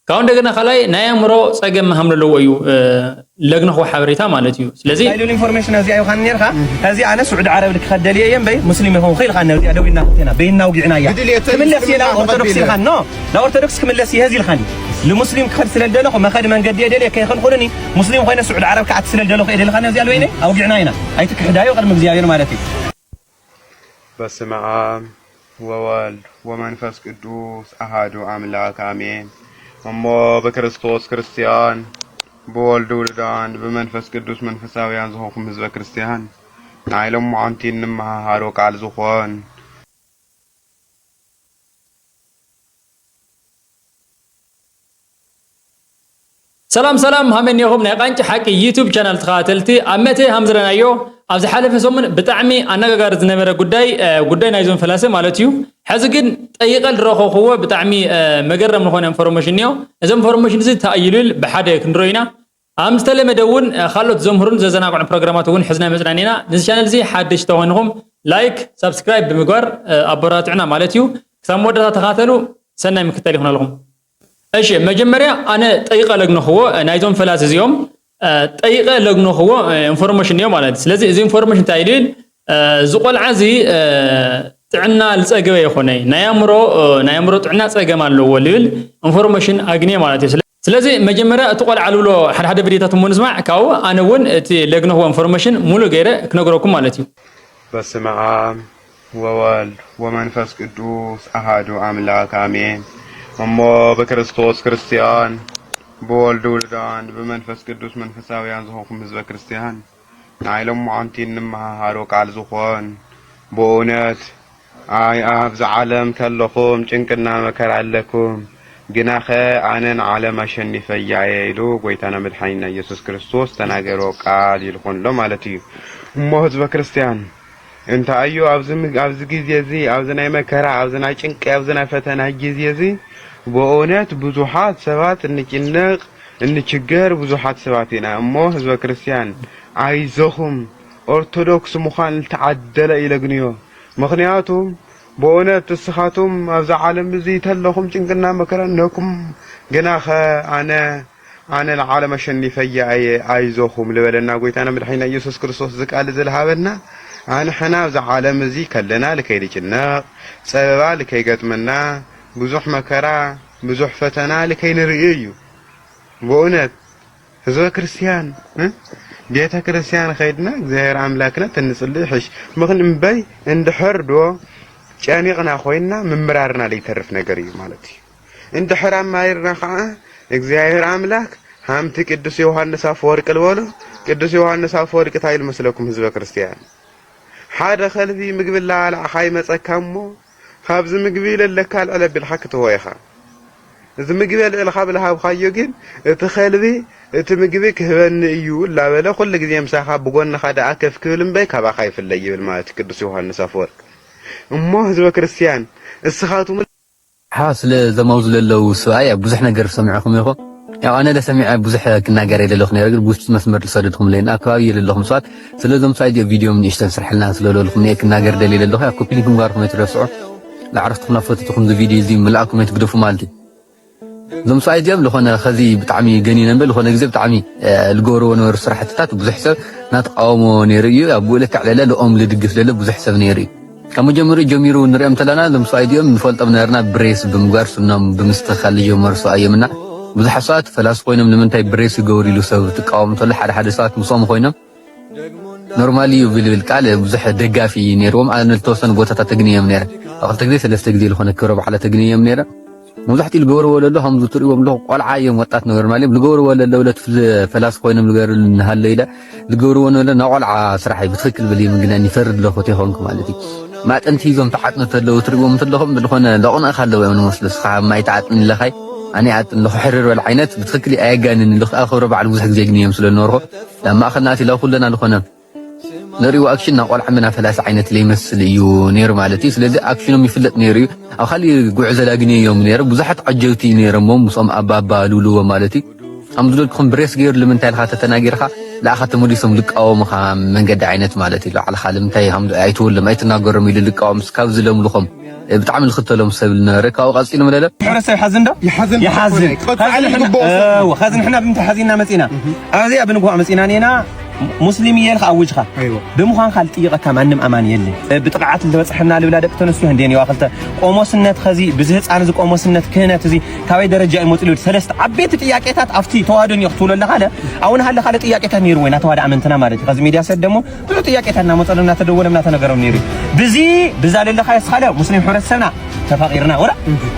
ካብኡ እንደገና ካልኣይ ናይ ኣእምሮ ጸገም ሃም ዘለዎ እዩ ለግንኹ ሓበሬታ ማለት እዩ። ስለዚ ኢሉ ኢንፎርሜሽን እዚኣ ይውሃን ነርካ። እዚ ኣነ ስዑዲ ዓረብ ልክኸደል እየ እምበይ ሙስሊም ይኸውን ክኢልካ ነዚኣ ደው ኢልና ክልቴና በይና ውጊዕና እያ ክምለስ እየ ናብ ኦርቶዶክስ ኢልካ ኖ ናብ ኦርቶዶክስ ክምለስ እየ ህዚ ኢልካኒ። ልሙስሊም ክኸድ ስለ ደለኹ መኸዲ መንገዲ እየ ደልየ ከይኸንኩንኒ ሙስሊም ኮይነ ስዑዲ ዓረብ ክኣት ስለ ደለኹ እየ ደልካ ነዚኣ ልበይነ ኣውጊዕና ኢና። ኣይትክሕዳዮ ቅድሚ እግዚኣብሔር ማለት እዩ። በስመ አብ ወወልድ ወመንፈስ ቅዱስ አሃዱ አምላክ አሜን። እሞ ብክርስቶስ ክርስቲያን ብወልድ ውሉዳን ብመንፈስ ቅዱስ መንፈሳውያን ዝኾንኩም ህዝበ ክርስቲያን ንዓይ ሎምዓንቲ እንመሃሃሮ ቃል ዝኾን ሰላም ሰላም ሃመን ኢኹም ናይ ቃንጭ ሓቂ ዩቱብ ቻናል ተኸታተልቲ ኣብ መተ ሃምዝረናዮ ኣብ ዝሓለፈ ሰሙን ብጣዕሚ ኣነጋጋሪ ዝነበረ ጉዳይ ጉዳይ ናይዞም ፈላሰ ማለት እዩ። ሕዚ ግን ጠይቀ ዝረኸኹዎ ብጣዕሚ መገረም ዝኾነ ኢንፎርሜሽን እዮ። እዚ ኢንፎርሜሽን እዚ ተኣይሉል ብሓደ ክንድሮ ኢና። ኣብ ዝተለመደ እውን ካልኦት ዘምህሩን ዘዘናግዑን ፕሮግራማት እውን ሕዝና መፅናን ኢና። ንዚ ቻነል እዚ ሓደሽ ተኾይንኹም ላይክ ሳብስክራይብ ብምግባር ኣቦራትዕና ማለት እዩ። ክሳብ መወዳእታ ተኻተሉ። ሰናይ ምክተል ይኹነልኩም። እሺ መጀመርያ ኣነ ጠይቀ ለግነኽዎ ናይዞም ፈላሲ እዚኦም ጠይቀ ለግነኽዎ ኢንፎርሜሽን እዮ ማለት እዩ። ስለዚ እዚ ኢንፎርሜሽን እንታይ ኢሉ ይብል? እዚ ቆልዓ እዚ ጥዕና ዝፀገበ ይኾነ ናይ ኣእምሮ ናይ ኣእምሮ ጥዕና ፀገም ኣለዎ ዝብል ኢንፎርሜሽን ኣግንየ ማለት እዩ። ስለዚ መጀመርያ እቲ ቆልዓ ዝብሎ ሓደ ሓደ ቪድዮታት እሞ ንስማዕ፣ ካብኡ ኣነ እውን እቲ ለግነኽዎ ኢንፎርሜሽን ሙሉእ ገይረ ክነግረኩም ማለት እዩ። በስመ አብ ወወልድ ወመንፈስ ቅዱስ አሃዱ አምላክ አሜን። እሞ ብክርስቶስ ክርስቲያን ብወልድ ውሉዳን ብመንፈስ ቅዱስ መንፈሳውያን ዝኾንኩም ህዝበ ክርስቲያን ንዓይ ሎምዓንቲ እንመሃሃሮ ቃል ዝኾን ብእውነት ኣይ ኣብዚ ዓለም ከለኹም ጭንቅና መከራ ኣለኩም፣ ግናኸ ኣነ ንዓለም ኣሸኒፈያ እየ ኢሉ ጎይታና መድሓኒና ኢየሱስ ክርስቶስ ተናገሮ ቃል ይልኾን ኣሎ ማለት እዩ። እሞ ህዝበ ክርስቲያን እንታይ እዩ ኣብዚ ኣብዚ ግዜ እዚ ኣብዚ ናይ መከራ ኣብዚ ናይ ጭንቂ ኣብዚ ናይ ፈተና ግዜ እዚ ብእውነት ብዙሓት ሰባት እንጭነቕ እንችገር ብዙሓት ሰባት ኢና። እሞ ህዝበ ክርስቲያን ኣይዞኹም ኦርቶዶክስ ምዃን ዝተዓደለ እዩ ለግንዮ። ምኽንያቱም ብእውነት እስኻቱም ኣብዛ ዓለም እዚ ተለኹም ጭንቅና መከራ እነኩም ግናኸ ኣነ ኣነ ንዓለም ኣሸኒፈያ እየ ኣይዞኹም ልበለና ጎይታና መድሓኒና ኢየሱስ ክርስቶስ እዚ ቃል እዚ ልሃበና። ኣንሕና ኣብዛ ዓለም እዚ ከለና ልከይ ልጭነቕ ጸበባ ልከይ ገጥመና ብዙሕ መከራ ብዙሕ ፈተና ልከይ ንርኢ እዩ። ብእውነት ህዝበ ክርስቲያን ቤተ ክርስቲያን ኸይድና እግዚኣብሔር ኣምላክና ተንጽሊ ይሕሽ። ምኽን እምበይ እንድሕር ዶ ጨኒቕና ኮይንና ምምራርና ለይተርፍ ነገር እዩ ማለት እዩ። እንድሕር ኣማሪርና ኸዓ እግዚኣብሔር ኣምላክ ሃምቲ ቅዱስ ዮሃንስ ኣፈወርቂ ልበሎ። ቅዱስ ዮሃንስ ኣፈወርቂ እንታይ ኢሉ መስለኩም ህዝበ ክርስቲያን? ሓደ ኸልቢ ምግቢ ላባላዕኻ ይመጸካ እሞ ካብዚ ምግቢ ለለካ ኣልዕል ኣቢልካ ክትህቦ ኢኻ። እዚ ምግቢ ኣልዒልካ ብልሃብካዮ ግን እቲ ኸልቢ እቲ ምግቢ ክህበኒ እዩ እናበለ ኩሉ ግዜ ምሳኻ ብጎንኻ ደኣ ከፍ ክብል እምበይ ካባኻ ይፍለ ይብል ማለት እዩ ቅዱስ ዮሃንስ ኣፈወርቅ። እሞ ህዝበ ክርስትያን እስኻቱም ሓ ስለ ዘማው ዝለለው ስብኣይ ኣብ ብዙሕ ነገር ሰሚዕኹም ኢኹም። ያው ኣነ ለሰሚዐ ብዙሕ ክናገር የደለኹ ነይረ ግን ብውሽጢ መስመር ዝሰደድኹም ለይና ኣከባቢ የለለኹም ሰባት ስለዞም ሳይድ ቪድዮ ንእሽተን ስርሕልና ስለለልኹም እየ ክናገር ደልየ ለለኹ ያው ኮፒ ሊንክ ምግባርኩም ኣይትረስዑ። ላዕረፍትኹም ናብ ፈትትኹም እዚ ቪድዮ እዚ ምላእኩም ኣይትግደፉ ማለት እዩ። እዞም ሰብኣይ እዚኦም ዝኾነ ኸዚ ብጣዕሚ ገኒነ እምበር ዝኾነ ግዜ ብጣዕሚ ልገብርዎ ነበሩ ስራሕትታት ብዙሕ ሰብ ናተቃወሞ ነይሩ እዩ። ኣብ ብኡ ልክዕ ለለ ልኦም ልድግፍ ለለ ብዙሕ ሰብ ነይሩ እዩ። ካብ መጀመሪኡ ጀሚሩ ንሪኦም እንተለና እዞም ሰብኣይ እዚኦም ንፈልጦም ነበርና ብሬስ ብምግባር ስኖም ብምስትኽኻል ልጀመሩ ሰብኣይ እዮም እና ብዙሓት ሰባት ፈላሲ ኮይኖም ንምንታይ ብሬስ ይገብሩ ኢሉ ሰብ ትቃወም እንተሎ ሓደ ሓደ ሰባት ምስኦም ኮይኖም ኖርማል እዩ ብልብል ቃል ብዙሕ ደጋፊ ነይርዎም። ኣነ ዝተወሰኑ ቦታታት ተግንዮም ነይረ። ኣብ ክልተ ግዜ ሰለስተ ግዜ ዝኾነ ክብረ በዓላት ተግንዮም ነይረ። መብዛሕትኡ ዝገብርዎ ለሎ ከምዚ ትርእዎም ኣለኹ ቆልዓ እዮም ወጣት ኖርማል እዮም ዝገብርዎ ለሎ ብለት ፈላሲ ኮይኖም ዝገርሉ እናሃሎ ኢለ ዝገብርዎ ነሎ ናይ ቆልዓ ስራሕ እዩ ብትክክል ብልዮም ግን ይፈርድ ኣለኹ ተይኮንኩ ማለት እዩ። ማጠንቲ ሂዞም ተዓጥኑ ተለዉ ትርእዎም ተለኹም ዝኾነ ለቑንእካ ኣለዎ እዮም ንመስሉ እስኻ ማይ ተዓጥኒ ኣለኻይ ኣነ ይዓጥን ኣለኹ ሕርር በል ዓይነት ብትክክል ኣየጋንን ኣለኹ ኣብ ክብረ በዓል ብዙሕ ግዜ ግንዮም ስለ ዝነበርኩ ናብ ማእኸል ናት ኢላ ኩለና ዝኾነ ንሪእዎ ኣክሽን ናብ ቆልዓ መናፈላሲ ዓይነት ለይመስል እዩ ነይሩ ማለት እዩ። ስለዚ ኣክሽኖም ይፍለጥ ነይሩ እዩ። ኣብ ካሊእ ጉዕዞ ላግንዮም ነይሩ ብዙሓት ዓጀብቲ ነይሮሞ ምስኦም ኣባባ ልብልዎ ማለት እዩ። ከም ዝደልኩም ብሬስ ገይሩ ልምንታይ ኢልካ ተተናጊርካ ንኣኻ ተመሊሶም ልቃወሙኻ መንገዲ ዓይነት ማለት እዩ። ባዕልኻ ልምንታይ ከም ኣይትብሎም ኣይትናገሮም ኢሉ ልቃወም ስካብ ዝለምልኾም ብጣዕሚ ዝኽተሎም ሰብ ዝነበረ፣ ካብኡ ቀጺሉ መለለ። ሕብረተሰብ ይሓዝን ዶ? ይሓዝን። ይሓዝን። ይሓዝን። ቀጻሊ ሕና-፣ ይግብኦ ሰብ። እወ፣ ኸዚ ንሕና ብምንታይ ሓዚና መጺና? ኣብዚኣ ብንግሆ መጺና ኔና፣ ሙስሊም እየ ኢልካ ኣውጅኻ። ኣይወ። ብምዃንካ ልጥይቐካ ማንም ኣማን የለን። ብጥቕዓት ልበጽሐና ልብላ ደቂ ተነስትዮ ህንደየን እየዋ ክልተ። ቆሞስነት ኸዚ፣ ብዚ ህፃን እዚ ቆሞስነት ክህነት እዚ ካበይ ደረጃ እዩ መፂኡ? ሰለስተ ዓበይቲ ጥያቄታት ኣብቲ ተዋህዶ እኒኦ ክትብሎ ኣለኻ ለ፣ ኣብኡ ንሃለኻ ለ ጥያቄታት ነይሩ ወይ ናተዋህዶ ኣመንትና ማለት እዩ። ኸዚ ሚድያ ሰድ ደሞ ብዙሕ ጥያቄታት እናመፀሎም እናተደወሎም እናተነገሮም ነይሩ እዩ። ብዚ ብዛ ለለኻዮ ስኻለ ሙስሊም ሕብረተሰብና ተፋቒርና ወላ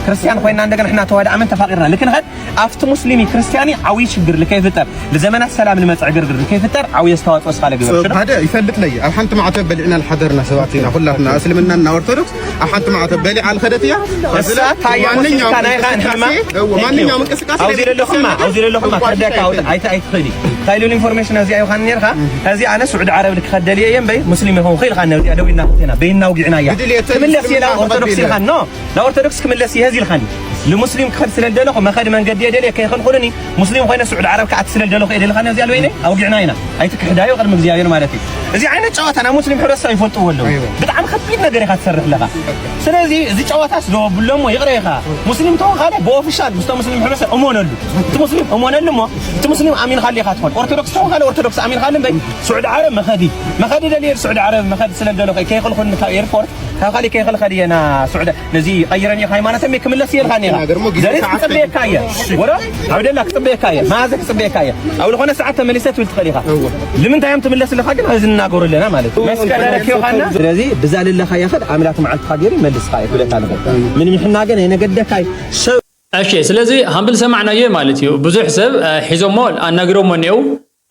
ክርስቲያን ኮይና እንደገና ንሕና ተዋህዶ ኣመን ተፋቒርና ልክንኸድ ኣብቲ ሙስሊሚ ክርስቲያኒ ዓብዪ ሽግር ልከይፍጠር ልዘመናት ሰላም ልመፅእ ዕግርግር ልከይፍጠር ዓብዪ ኣስተዋፅኦ ስኻለ ግበር ሽዶ? ሓደ ይፈልጥ ለይ ኣብ ሓንቲ ማዕተብ በሊዕና ልሓደርና ሰባት ኢና ኩላትና እስልምናና ኦርቶዶክስ ኣብ ሓንቲ ማዕተብ በሊዓ ልኸደት እያ። እሳ ታያ ማንኛውም ወሲድካ ናይኻ እንስቃሴ እንሕማ? እዎ፣ ማንኛውም እንቅስቃሴ ኣብዚ ዘለኹማ ኣብዚ ዘለኹማ ክርዳካ ኣይተ ኣይትኽእሊ እንታይ ኢሉ ኢንፎርሜሽን ኣብዚ ኣይውኻን ነርካ። እዚ ኣነ ስዑዲ ዓረብ ልክኸደል እየ እምበይ ሙስሊም ይኸውን ኽእል ኻን ነዚኣ ደዊና ክቴና በይና ውጊዕና እያ። ብድልየተን ትምለስ የላ እስልምና ኦርቶዶክስ ተቐቢለ። ኢልኻን ኖ ንኦርቶዶክስ ክምለስ እየ ህዚ ኢልኻኒ። ልሙስሊም ክኸድ ስለ ደለኹ መኸዲ መንገዲ እየ ደልየ ከይኸልኹልኒ ሙስሊም ኮይነ ስዑዲ ዓረብ ክኣት ስለ ደለኹ እየ ደልኻኒ ኣብዚ ኣልበይነ ኣውጊዕና ኢና። ኣይትክሕዳዮ ቅድሚ እግዚኣብሔር ማለት እዩ። እዚ ዓይነት ጨዋታ ናብ ሙስሊም ሕብረተሰብ ይፈልጥዎ ኣለዉ። ኣይዋ። ብጣዕሚ ከቢድ ነገር ኢኻ ትሰርሕ ኣለኻ። ስለዚ እዚ ጨዋታ ስለ ብሎ እሞ ይቕረ ኢኻ። ሙስሊም ተወኻለ ብኦፊሻል ምስቶም ሙስሊም ሕብረተሰብ እመነሉ። እቲ ሙስሊም እመነሉ እሞ እቲ ሙስሊም ኣሚንኻሉ ኢኻ ትኾን። ኦርቶዶክስ ተወኻለ ኦርቶዶክስ ኣሚንኻሉ እምበይ ስዑዲ ዓረብ መኸዲ መኸዲ ደልየ ስዑዲ ዓረብ መኸዲ ስለ ደለኹ ከይኸልኹልኒ ካብ ኤርፖርት ካብ ካልእ ከይኸልኸል እየ ና ስዑዲ ነዚ ቀይረን እየ ሃይማኖተም እየ ክምለስ እየ ኢልካ ኔራ። ተናገር እሞ ግዜ ዘሬት ሰዓት ክጽበየካ እየ። ወረ ዓብደላ ክጽበየካ እየ። ማዘ ክጽበየካ እየ። ኣብ ዝኾነ ሰዓት ተመሊሰ ትብል ትኽእል ኢኻ። እወ። ንምንታይ እዮም ትምለስ ኣለኻ ግን እዚ እናገሩ ኣለና ማለት እዩ። መስቀል ኣረኪብኻና። ስለዚ ብዛ ለለኻ ይኽድ ኣምላኽ መዓልትኻ ገይሩ ይመልስኻ እየ ክብለካ ኣለኹ። ምን ምሕና ግን ኣይነገደካይ ሰብ እሺ፣ ስለዚ ሃምብል ሰማዕናዮ ማለት እዩ። ብዙሕ ሰብ፣ እ፣ ሒዞሞ ኣናግሮሞ እኒአው።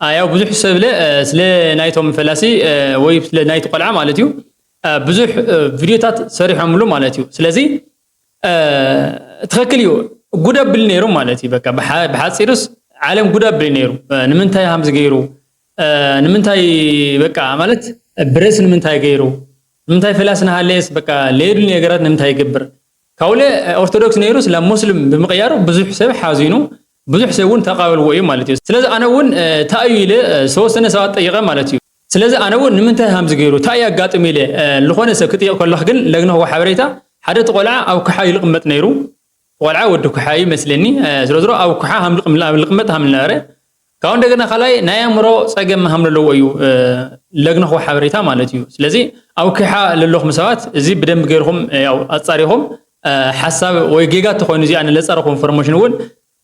እ፣ ያው ብዙሕ ሰብ ለ፣ እ፣ ስለ ናይቶም ፈላሲ፣ እ፣ ወይ ስለ ናይቲ ቆልዓ ማለት እዩ። እ፣ ብዙሕ፣ እ፣ ቪድዮታት ሰሪሖምሉ ማለት እዩ። ስለዚ፣ እ፣ ትኽክል እዩ። ጉድ ኣብል ነይሩ ማለት እዩ። በቃ ብሓ-፣ ብሓጺሩስ ዓለም ጉድ ኣብል ነይሩ። እ፣ ንምንታይ ሃምዚ ገይሩ? እ፣ ንምንታይ በቃ ማለት ብሬስ ንምንታይ ገይሩ? ንምንታይ ፈላሲ ንሃለየስ በቃ ለየድሉ ነገራት ንምንታይ ይገብር? ካብኡ ለ ኦርቶዶክስ ነይሩ ስለ ሙስሊም ብምቕያሩ ብዙሕ ሰብ ሓዚኑ፣ ብዙሕ ሰብ እውን ተቓበልዎ እዩ ማለት እዩ። ስለዚ ኣነ እውን፣ እ፣ እንታይ እዩ ኢለ፣ እ፣ ዝተወሰነ ሰባት ጠይቐ ማለት እዩ። ስለዚ ኣነ እውን ንምንታይ ሃምዚ ገይሩ? እንታይ እዩ ኣጋጢሙ ኢለ፣ እ፣ ዝኾነ ሰብ ክጥይቕ ከለኹ ግን ለግነኽዎ ሓበሬታ ሓደ እቲ ቆልዓ ኣብ ኩሓ እዩ ልቕመጥ ነይሩ። ቆልዓ ወዲ ኩሓ እዩ መስለኒ። እ፣ ዝሮ ዝሮ ኣብ ኩሓ ሃም ልቕም-፣ ኣብ ልቕመጥ ሃም ነበረ። ካብኡ እንደገና ካልኣይ ናይ ኣእምሮ ጸገም ሃም ኣለዎ እዩ፣ እ፣ ለግነኽዎ ሓበሬታ ማለት እዩ። ስለዚ ኣብ ኩሓ ለለኹም ሰባት እዚ ብደንቢ ገይርኹም፣ እ፣ ያው ኣጻሪኹም፣ እ፣ ሓሳብ ወይ ጌጋ ተኾይኑ እዚ ኣነ ለጻረኹም ኢንፎርሜሽን እውን፣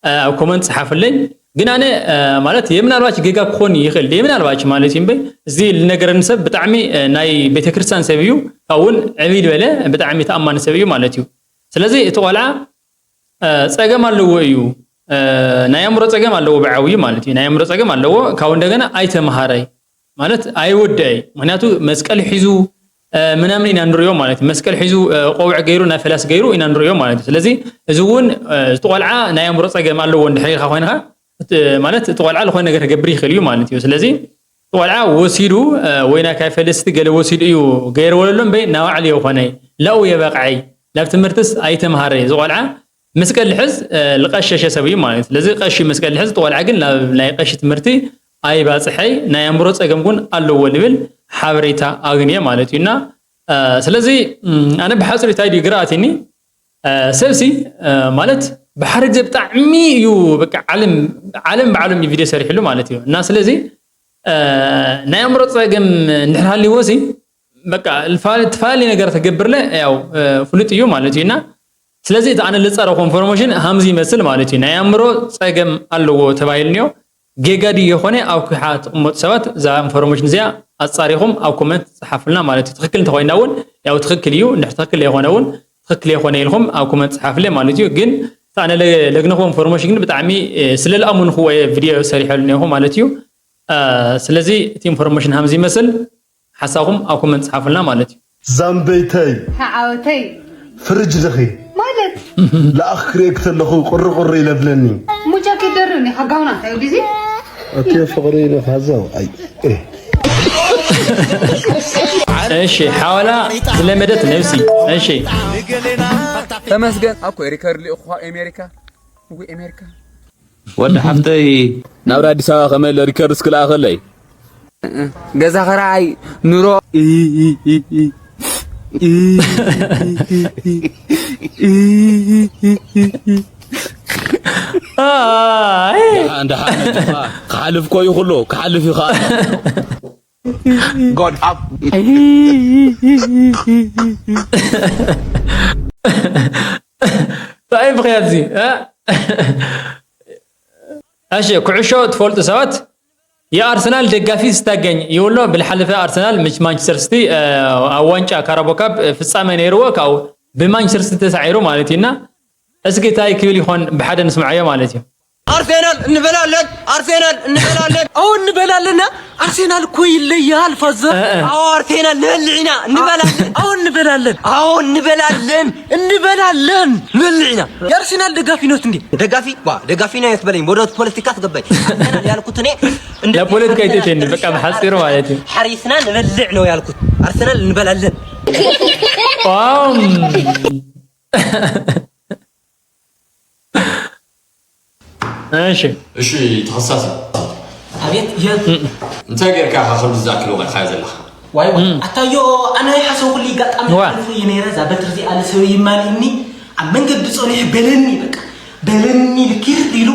እ፣ ኣብ ኮመንት ጽሓፉለይ። ግን ኣነ፣ እ፣ ማለት የምናልባች ጌጋ ክኾን ይኽእል። የምናልባች ማለት እዩ እምበይ እዚ ልነገረኒ ሰብ ብጣዕሚ፣ እ፣ ናይ ቤተክርስትያን ሰብ እዩ። ካብኡ እውን ዕብይ ዝበለ ብጣዕሚ ተኣማኒ ሰብ እዩ ማለት እዩ። ስለዚ እቲ ቆልዓ፣ እ፣ ጸገም ኣለዎ እዩ። እ፣ ናይ ኣእምሮ ጸገም ኣለዎ ብዓብዩ ማለት እዩ። ናይ ኣእምሮ ጸገም ኣለዎ። ካብኡ እንደገና ኣይተምሃረይ ማለት ኣይወደአይ። ምክንያቱ መስቀል ሒዙ፣ እ፣ ምናምን ኢና ንሪኦ ማለት እዩ። መስቀል ሒዙ፣ እ፣ ቆብዕ ገይሩ፣ ናይ ፈላሲ ገይሩ ኢና ንሪኦ ማለት እዩ። ስለዚ እዚ እውን፣ እ፣ እቲ ቆልዓ ናይ ኣእምሮ ጸገም ኣለዎ እንድሕር ኢልካ ኮይንካ፣ እቲ፣ ማለት እቲ ቆልዓ ዝኾነ ነገር ክገብር ይኽእል እዩ ማለት እዩ። ስለዚ እቲ ቆልዓ ወሲዱ፣ እ፣ ወይ ናይ ካይ ፈለስቲ ገለ ወሲዱ እዩ ገይርዎ ዘሎ እምበይ፣ ናባዕሉ የኾነይ፣ ላኡ የበቕዐይ፣ ናብ ትምህርትስ ኣይተምሃረይ። እዚ ቆልዓ መስቀል ልሕዝ፣ እ፣ ልቐሸሸ ሰብ እዩ ማለት እዩ። ስለዚ ቀሺ መስቀል ልሕዝ፣ እቲ ቆልዓ ግን ናብ ናይ ቀሺ ትምህርቲ ኣይባጽሐይ፣ ናይ ኣእምሮ ጸገም እውን ኣለዎ ልብል ሓበሬታ ኣግንየ ማለት እዩ። እና፣ እ፣ ስለዚ፣ እም፣ ኣነ ብሓጺሩ እንታይ ድዩ ግርኣትኒ፣ እ፣ ሰብሲ፣ እ፣ ማለት ብሓደ ግዜ ብጣዕሚ እዩ በቃ ዓለም፣ ዓለም ብዓለም እዩ ቪድዮ ሰሪሕሉ ማለት እዩ። እና ስለዚ፣ እ፣ ናይ ኣእምሮ ጸገም እንድሕር ሃልይዎ ሲ፣ በቃ ልፋ-፣ ትፋሊ ነገር ተገብርለ ያው፣ እ፣ ፍሉጥ እዩ ማለት እዩ። እና ስለዚ እቲ ኣነ ልጸረኹ ኢንፎርሜሽን ሃምዚ ይመስል ማለት እዩ። ናይ ኣእምሮ ጸገም ኣለዎ ተባሂሉ እኒኦ። ጌጋ ድዩ የኾነ ኣብ ኩሓ ትቕመጡ ሰባት እዛ ኢንፎርሜሽን እዚኣ ኣጻሪኹም ኣብ ኮመንት ጽሓፉልና ማለት እዩ። ትኽክል እንተኾይና እውን ያው ትኽክል እዩ፣ እንድሕር ትኽክል ዘይኾነ እውን ትኽክል የኾነ ኢልኩም ኣብ ኮመንት ጽሓፍለ ማለት እዩ። ግን እቲ ኣነ ለ-፣ ለግነኹ ኢንፎርሜሽን ግን ብጣዕሚ፣ እ፣ ስለ ልኣመንኩዎ እየ ቪድዮ ሰሪሐሉ እኒኦኹ ማለት እዩ። እ፣ ስለዚ እቲ ኢንፎርሜሽን ሃምዚ ይመስል። ሓሳብኩም ኣብ ኮመንት ጽሓፉልና ማለት እዩ። ዛምበይተይ፣ ዓወተይ፣ ፍርጅ ድኺ ማለት? ለኣኽ ክርእየክ ተለኹ ቁሪ ቁሪ ኢለብለኒ። ሙጃ ከይደርብኒ ካብ ጋውና እንታይ ግዜ? እቲ ፍቕሪ ኢሉ ካዛው ኣይ፣ እ። እሺ፣ ሓዋላ ዝለመደት ነብሲ። እሺ። ተመስገን ኣኮ ሪከርድ ልኢኹ ኣሜሪካ። ወይ ኣሜሪካ። ወዲ ሓፍተይ፣ ናብ ኣዲስ ኣበባ ከመይ ኢለ ሪከርድ እስክልኣኸለይ? ገዛ ኸራይ፣ ኑሮ፣ ኢ፣ ኢ፣ ኢ፣ ኢ። ኣይ። ደሓን ደሓን፣ ክሓልፍ ኮ ይኽእሎ፣ ክሓልፍ ይኽእል። God up። እንታይ ብኽያት እዚ እ? እሺ፣ ኩዕሾ ትፈልጡ ሰባት፣ የአርሰናል ደጋፊ ስታገኝ ይውሎ ብልሓለፈ አርሰናል ምች ማንቸስተር ሲቲ ኣብ ዋንጫ ካራቦ ካፕ ፍጻሜ ነይርዎ ካብኡ ብማንቸስተር ሲቲ ተሳዒሩ ማለት እዩ። እና እስኪ እንታይ ክብል ይኾን ብሓደ ንስምዓዮ ማለት እዩ። ኣርሴናል እንበላለን፣ ኣርሴናል እንበላለን። ኣዎ እንበላለን። ኣርሴናል እኮ ይለያል ፋዘር። እ፣ እ። ኣዎ ኣርሴናል ንበልዕ ኢና፣ እንበላለን። ኣዎ እንበላለን። ኣዎ እንበላለን። እንበላለን። ንበልዕ ኢና። የአርሴናል ደጋፊ ኖት እንዴ? ደጋፊ ዋ ደጋፊ ነው ያስበለኝ። ወደ ፖለቲካ ትገባኝ። አርሰናል ያልኩት እኔ እንደ ለፖለቲካ ኢትዮጵያ እንደ በቃ በሐጺሩ ማለት ነው። ሐሪስና ንበልዕ ነው ያልኩት። አርሰናል እንበላለን። ዋው። እሺ። እሺ ተኸሳሲ። አቤት የ እንታይ ጌርካ ኢኻ ከምዚ ዝኣክል ወቒዕካዮ ዘለኻ? ዋይ ዋይ ኣታዮ ኣነ ሓሰው ኩሉ ይጋጣሚ ዋ። ሓልፉ እየ ነይረ እዛ በትሪ እዚኣ ንሰበይ ይማልእኒ ኣብ መንገዲ ጸኒሑ በለኒ በቃ በለኒ ልኪር ኢሉ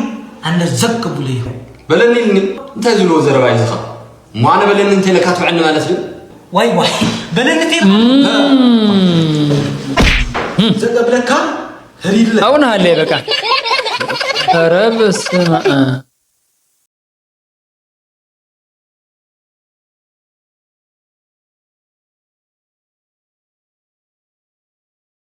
ኣነ ዘግ ብሎ እዩ በለኒ ኢልኒ እንታይ ዝብልዎ ዘረባ እዩ ዝኻ እሞ ኣነ በለኒ እንተ ኢለካ ትብዐኒ ማለት ድዩ ዋይ ዋይ በለኒ ቴል ዘገብለካ ህሪለ ኣብኡ ንሃለየ በቃ ኧረ በስመ ኣብ